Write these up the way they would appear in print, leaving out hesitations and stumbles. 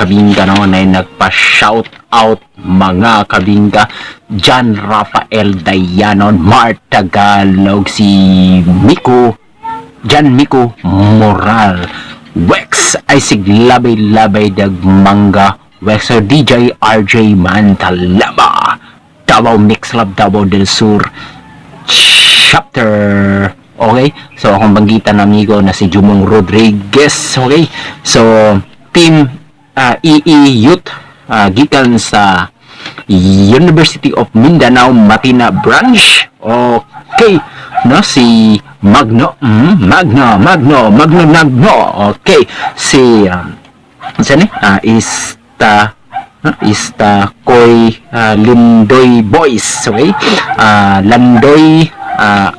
kabingka, no, na nagpa-shout out, mga kabingka. John Rafael Dayanon, Mark Tagalog, si Miko John Miko Moral, Wex ay siglabay-labay dag mangga Wexer DJ RJ Mantalaba, Davao Mix Club, Davao del Sur chapter. Okay? So, akong banggitan amigo na si Jumong Rodriguez. Okay? So, Team EE Youth gikan sa University of Mindanao Matina Branch. Okay. No, si Magno, Magno, Magno, Magno, Magno. Okay. Si saan eh? Ista Ista Koy Lindoy Boys, okay? Landoy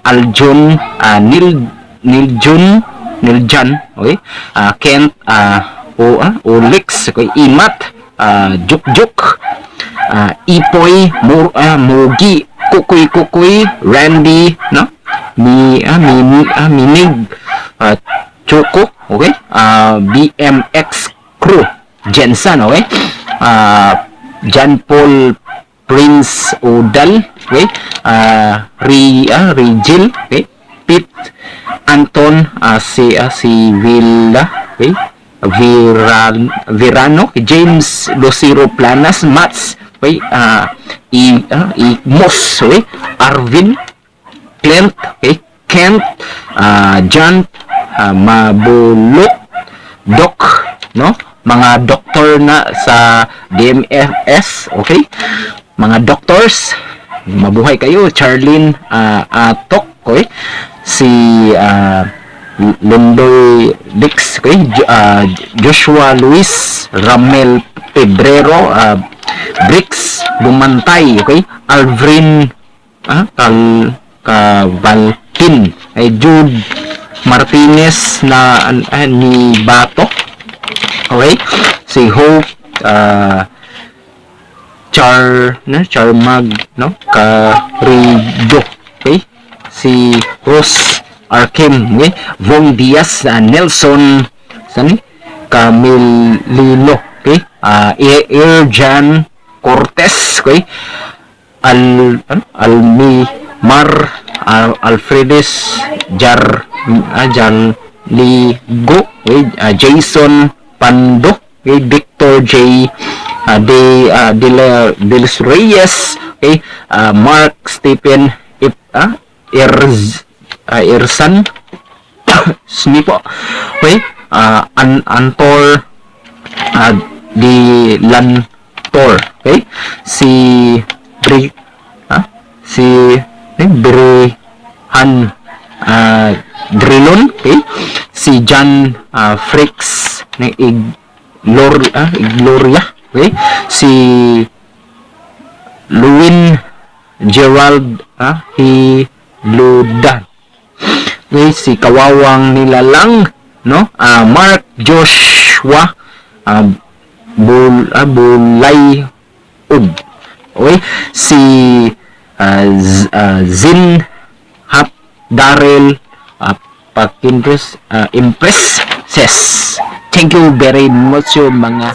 Aljun Nil Niljun Niljan, okay? Kent o Olix, okay? Imat Juk Juk Ipoy Mur, Mugi Kukuy Kukuy Randy, no? Mi mi Minig Choco, okay? BMX Crew Jensen, okay? John Paul Prince Udal, okay? Ri Rigil, okay? Pete Anton si Villa, okay? Virano, James Lucero Planas, Mats, okay? I Imos, okay? Arvin Clint, okay? Kent, John, Mabulok, Doc, no? Mga doktor na sa DMFS, okay? Mga doctors, mabuhay kayo. Charlene Atok, okay? Si Lindoy Dix, okay? Joshua Luis, Ramel Febrero, Brix Lumantay, okay? Alvrin Kal Cavaltin, ay Jude Martinez na ni Bato. Okay? Si Hope Char na Charmag, no, Carido, okay? Si Rose Arkim, okay? Vong Diaz, Nelson sani Camilino, okay? Irjan Cortez, okay? Al ano? Almimar Alfredes Jar Jan Ligo, okay? Jason Pando, okay? Victor J De Los Reyes, okay? Mark Stephen Ip, Irz, Irsan Smipo, okay? Antor Di Lantor, okay? Si Bri si Brihan Drilon, okay? Si John Fricks ni Igloria, okay? Si Luwin Gerald Hiludan. Okay, si Kawawang Nilalang, no? Mark Joshua Bulay Ub. Okay? Si Zin Hap Darrell Pakindres Impress Ses. Thank you very much yung mga